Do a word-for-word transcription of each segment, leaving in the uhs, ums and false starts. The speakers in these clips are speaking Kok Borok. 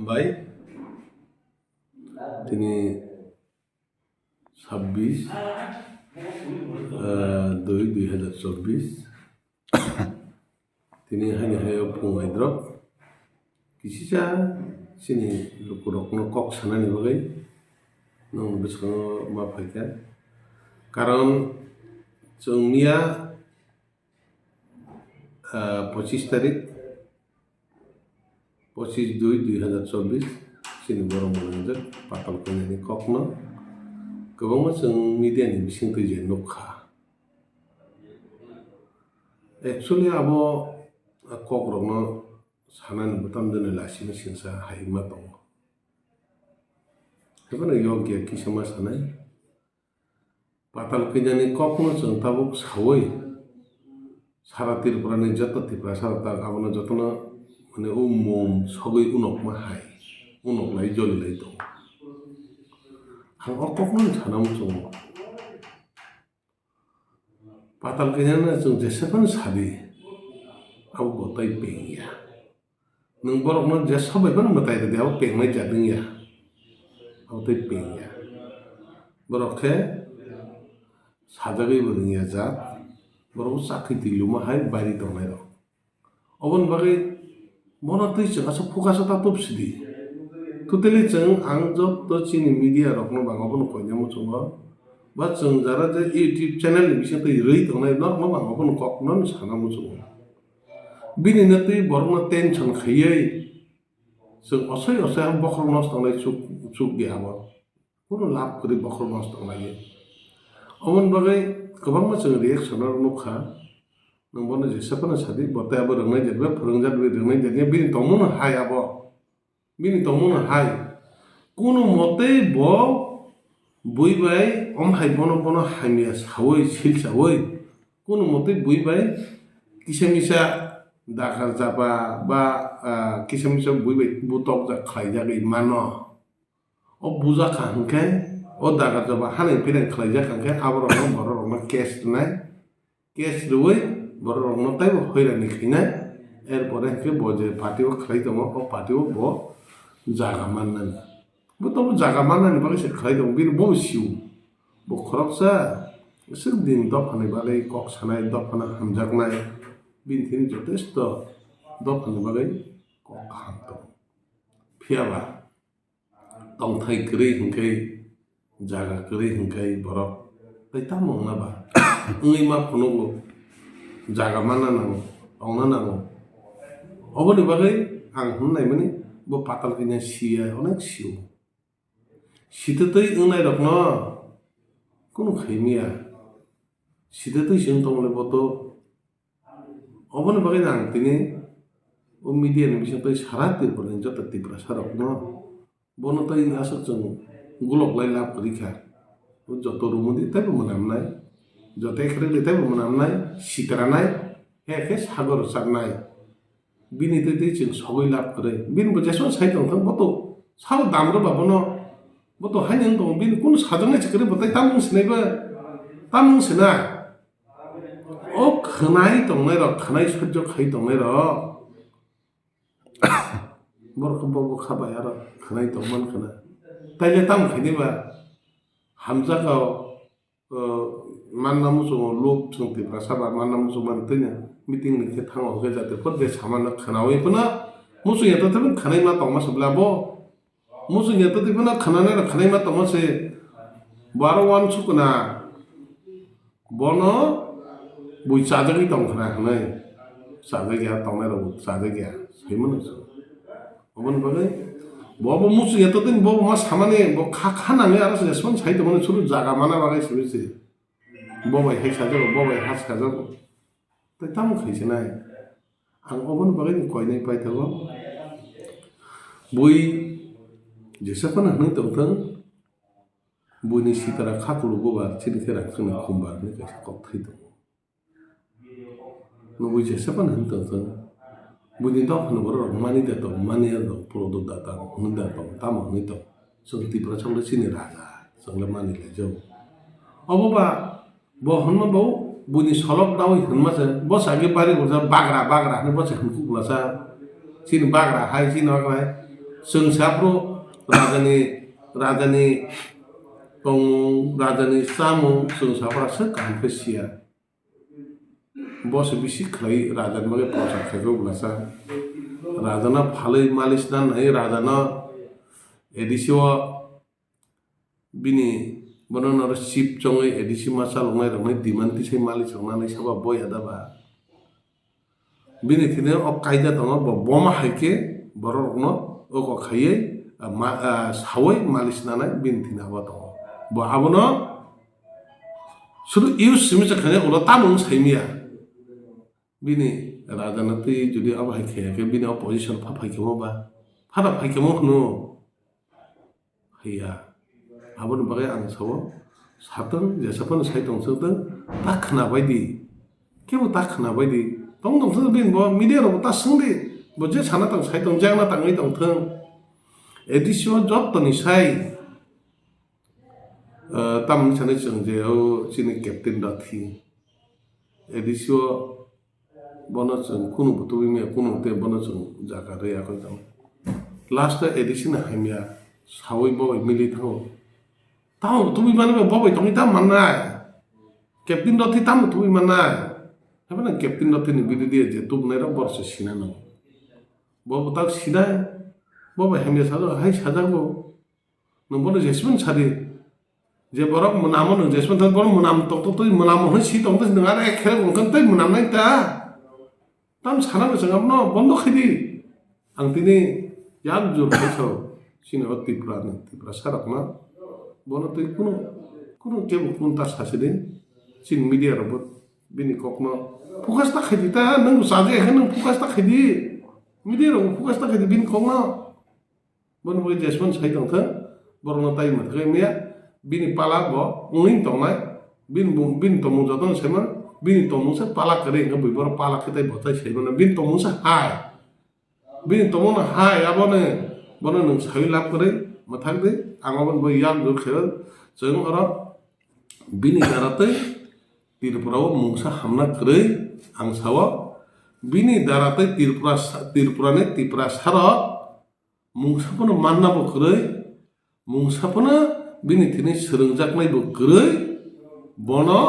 Bai, tini sabbish, ah, dui, dui hajar chobbish. Tini hani hayo phung aidrok. Kisisa chini lukurokno kok sanani bagwi nwng bwskango ma phaikha. Karon chwng miya, ah, pochis tarik, pochis dui dui hajar chobbish, chini borok mwnajak Patal Kanyani kokno kwbangma chwng media ni bisingtwi je nukha. Actually, abo kokrokno sanani bwtam jani lasima singsa hai wngma tongo. Haibano yokya kisa ma sanai. Patal Kanyani kokno chwng tabuk saui sara Tripura ni joto Tiprasa rok tak abono jotono mane o mum sogwi unokma hai, unoklai jolilai tongo. Ang o kokno sana muchungo. Patal Kanyani chwng jesaphano sadi, abo bo tai pengya. Nwng borokno jesa bai phano mwtai rwdi, abo pengnai jat wngya. Abo tai pengya. Borok khe sajagwi bo rwngya jat. Borok bo chakri twi luma hai bairi tongnai rok. Oboni bagwi bono twi chwng aswk focus o ta tub sidi. Totally chwng ang joto chini media rokno bang obono koina muchungo. Ba chwng jara je YouTube channel ni bisingtwi rwi tongnai norokno bang obono kokno sana muchungo. Bini no twi borokno tension khaiwi chwng osoi osoi ang bokhorok nosto wngnai chuk, chuk di abo. Kunu lab kwrwi bokhorok nosto wngnai. Oboni bagwi kwbangma chwng reaction o nukha. Nwng bono jesa phano sadi, bo tei abo rwngnai jat bai, phwrwngjak bai rwngnai jat ya, bini tongmung no hai abo. Bini tongmung no hai. Kunu motei bo bui bai om hai bono, bono hamya saui, sil saui. Kunu motei bui bai kisa misa dakar jaba ba, ah, kisa misa bui bai butok jak khlai jagwi mano. O bujakha hwnkhe, o dagar jaba hani pireng khlaijak hwnkhe, aborokno bororokno case rwnai, case rwui bororokno teibo hoirani khainai, erpore hwnkhe bo je party o khlai tongo, o party o bo jaga mannani. Bo tobo jaga mannani bagwi se khlai tongo, bini bo sio. Bo khoroksa, aswk din dophani bagwi kok sanai, dophano hamjaknai, bini thani jotesto dophani bagwi kok kaham tongo. Phiya ba, tongthai kwrwi hwnkhe, jaga kwrwi hwnkhe borok tei tamo wngna ba? Wngwi ma phunugo, jaga manna nango, tongna nango. Oboni bagwi ang hwn naimani, bo Patal Kanya siya, onek sio. Sitwtwi wngnairokno kunu khaimya. Sitwtwi se wng tongmani bo to. Oboni bagwi ang tini o media ni bisingtwi sara Tripura ni joto Tiprasa rokno bono tei aswk chwng gulok lai lab kwrwi kha. O joto rumudi teibo mwnamnai, joto ekhrwgwi teibo mwnamnai, sitranai, he khe sagor rwchapnai. Bini twi twi chwng sogwi lab kwrwi. Bini bo jeswk sai tong thang bo to sao dam rw ba bono, bo to haino wng tongo. Bini kunu sajaknai se kwrwi bo tei tamo wng sinai ba, tamo wng sina. O khwnai tongnai rok, khwnai sojjo khai tongnai rok. Borok bo bo kha bai aro khwnai tong man khna. Taile tamo khaini ba hamjak o, o, manna muchungo luk chwng Tiprasa ba manna muchung man twi meeting ni khe thango hwnkhe jate phot je samano khnaui phano muchung ya ta khwnai ma tongma se bla bo. Muchung ya twi phano khwnanai rok khwnai ma tongma se, bo aro uansuk khna, bono bui chajagwi tong khna hwnwi, chajak ya tongnai rok bo chajak ya sai mano se. Oboni bagwi bo bo muchung ya twi bo bo ma samani bo kha kha nangwi aro se respond sai tongmani suru jaga mana bagwi simi se. Bo bai hai sajago, bo bai ha sajago. Tei tamo khai se nai. Ang oboni bagwi ni koinai paithago. Bui jesa phano hwnwi tongthwng, buini sitara kha kulugo ba chini khe rang chini khum ba hwnwi kaisa kok thai tongo. Nugui jesa phano hwnwi tongthwng, buini dophani borok rok mani da tong, mani da tong, prodot da tong, hwnwi da tong, tamo hwnwi tong. Chwng Tiprasa le chini raja, chwng le mani lai jago. Obo ba Bo hwnma bo buini solok dawi hwnma se, bo sa khe bari bo sa bagra, bagra hwnwi bo se hwnkhuk bwlasa. Chini bagra hai, chini bagra hai. Chwng saphuru rajani, rajani tongmung, rajani chamung chwng saphuru aswk kaham khe siya. Bo se bisi khlai rajani bagwi prochar khaikhe bwlasa. Rajano phalwi malisna nai rajano A D C o bini bono noro chip chongwi A D C masa longnai roknai demand tisai malik chongnani saba boya da ba. Bini thini o kaida tongo, bo boma hai khe borok rokno oko khaiwi, ah, ma, ah, sawi malik sinanai bini thini abo tongo. Bo abono sudu use simi se khainai ulo tamo wng saimiya. Bini rajana twi jodi abo hai khaiya khe bini o position pha phai khe mo ba? Phana phai khe mo hwno? Haiya. Aboni bagwi ang sao, satwng jesa phano sai tong swk ta khwna bai di. Kebo ta khwna bai di. Tong tong thung bini bo media rok ta swng di. Bo je sana tang sai tong, jagna tangwi tong thung. A D C o jottoni sai, ah, tamni sanai chwng je o chini captain rok thi. A D C o Bono chwng kunu bo tubui maya, kunu tei bono chwng jaga rwi yakwi tong. Last o A D C no hamya sawi bo bai mili thango. Tamo tubui mani bai bo bai tongwi tamo mannai. Captain rok twi tamo tubui mannai. Haibano captain rok twi ni bidi dia je tubunai rok borok se sina nango. Bo bo tak sinai. Bo bai hamya sajak, hai sajak bo. Nwng bono jesmani sadi. Je borok mwnamo nwng jesmani thang, bono mwnam tongtong twi mwnamo hwnwi si tongtong, nwng aro ek kherek wngkha tei mwnamnai ta. Tam sana bo chwng abono bondo khai di. Ang tini yak jur khai sao. Chini o Tripura ni, Tripura sarok no. Bono twi kunu, kunu kebo kunu ta sasi di. Chini media rok bo bini kok no focus ta khai di ta, nwng bo chajakya khe nwng focus ta khai di. Media rok bo focus ta khai di bini kok no. Bono bagwi jesmani sai tongthwng, borokno tai mwthagwi maya, bini pala bo wngwi tongnai, bini bung, bini tongmung jotono saima, bini tongmung se pala kwrwi, hwnkhe bui borok pala khe tai bo tai saimano, bini tongmung se hai, bini tongmung no hai, abono bono nwng sawi lab kwrwi mwthak di, ang abono bo yak jur khe, chwng oro bini dara tei Tripura o mungsa hamna kwrwi ang sao, bini dara tei Tripura sa-, Tripura ni Tiprasa rok mungsa phano manna bo kwrwi, mungsa phano bini thini swrwngjaknai bo kwrwi, bono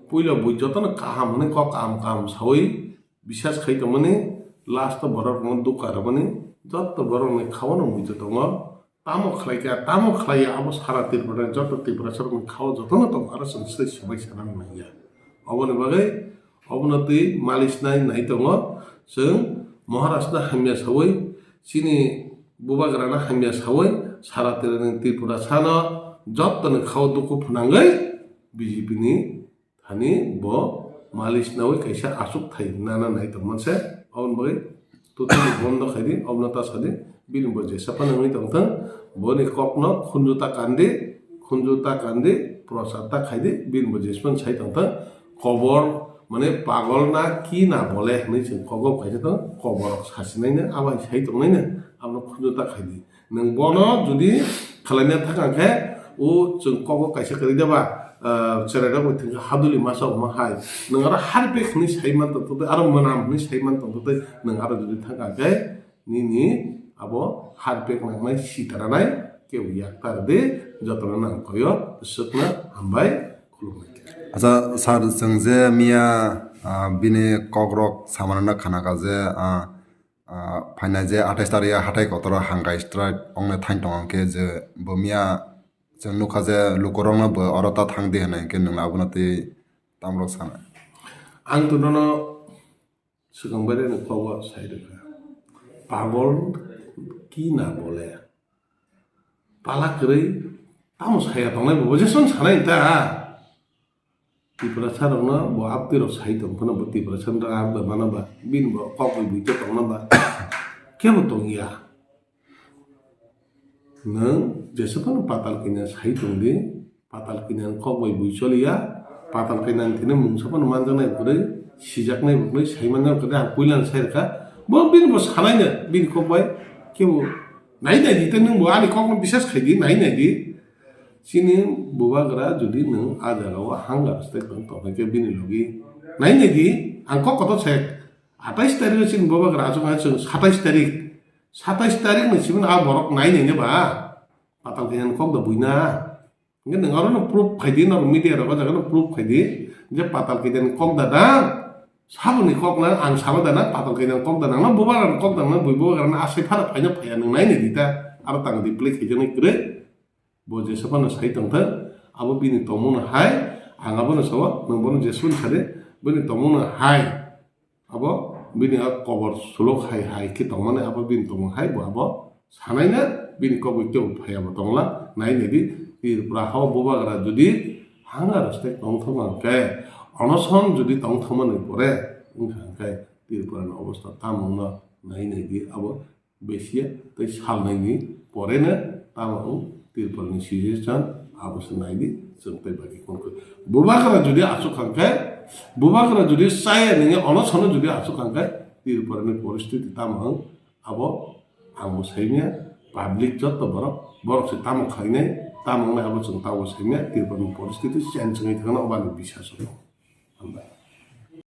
puila bui jotono kaham hwnwi kok kaham kaham sawi bisas khai tongmani, last o borok rokno dukha rwmani, joto borok ni khao no muitu tongo, tamo khlai kha, tamo khlai ya, abo sara Tripura ni joto Tiprasa rokni khao jotono tongo, aro chwng swtwi swbai sana nang ya. Oboni bagwi obono twi malisnai nai tongo. Chwng Maharashtra hamya sawi, chini bubagrano hamya sawi, sara Tripura, Tripurasano jottoni khao dukhu phwnangwi B J P ni thani bo malisnawi kaisa achuk thai nana nai tongmani se. Oboni bagwi totally bondo khai di, obono ta sa di, bini bo jesa phano wngwi tongthwng, boni kokno khunju ta kandi, khunju ta kandi, prochar ta khai di, bini bo jesmani sai tongthwng, kobor, mane pagol na ki na bole hwnwi chwng kogo kaisa tong, koborok sasinaino, abo hai sai tongnaino, abono khunju ta khai di. Nwng bono jodi khwlaina thang khe, o chwng kogo kaisa kwrwi da ba, ah, cherai rok bai thwngkha haduli masa omo hai. Nwng aro harpek hwnwi sai man tong tong tei, aro mwnam hwnwi sai man tong tong tei, nwng aro jodi thang khe, nini abo harpek nangnai sitaranai kebo yaktar de, jotono nang koyo, swkna hambai, khulumnai khe. Acha, sir, chwng je miya, ah, bini kokrok samanana khana kha je, ah, ah, phainai je athais tarik hathai kotor o hangkai strike ongna thain tong khe je bo miya chwng nukha je lukurokno bo oro ta thang di hwnwi khe nwng abono twi tamrok sana. Ang to nono swkang bai reno kobo sai rwkha. Pagol ki na bole. Pala kwrwi tamo saya tongnai bo, bo je song sanai ta. Tiprasa rokno bo aptwi rok sai tong phano bo Tiprasa rok abo mano ba, bini bo kok bai buito tongna ba. Kebo tongya. Nwng jesa phano patal kanya sai tong di, patal kanya kok bai bui choliya, patal kanya thini mungsa phano manjaknai kwrwi, sijaknai kwrwi, sai manjaknai kwrwi, ang puila sai rwkha. Bo bini bo sanai no, bini kok bai kebo nai nai di, tei nwng bo ani kok no bisas khai di, nai nai di. Chini bubagra jodi nwng a jaga o hunger strike tong tong khe bini logi nai nai di, ang kok kotor se athais tarik o chini bubagra achuk ha chwng satais tarik Satais tarik ni simi a borok nai nai ba patal kaiha ni kok da buina. Hingke nwng aro no proof khai di, norok media rok o jaga no proof khai di je patal kaiha ni kok da na, saboni kok na ang salo da na, patal kaiha ni kok da na, bubagra ni kok da na, bui bubagra na asai phara phaina phaiya nwng nai nai di ta, aro tang replay khai jani kwrwi. Bo jesa phano sai tongthok, abo bini tongmung no hai, ang abono sao, nwng bono jeswk sadi, bini tongmung no hai, abo bini a kobor sulok hai hai khe tongmani, abo bini tongmung hai, bo abo sanai na, bini kobor tei phai abo tongla, nai nai di, Tripura hao bubagra jodi hunger strike tongthok hwnkhe, onoson jodi tongthokmani pore, wngkha hwnkhe Tripura ni obostha tamo wngno nai nai di, abo besiya tei salnaini poreno tamo wng Tripurani situation abo se naidi chwng tei bagi konkoi. Bubagra jodi aswk hwnkhe, bubagra jodi chaya nini onosono jodi aswk hwnkhe Tripurani poristiti tamo wng abo ang bo saimya, public joto borok, borok se tamo khainai, tamo wngnai abo chwng tamo saimya, Tripurani poristiti change wngwi thangna obani bisas wng. Hambai.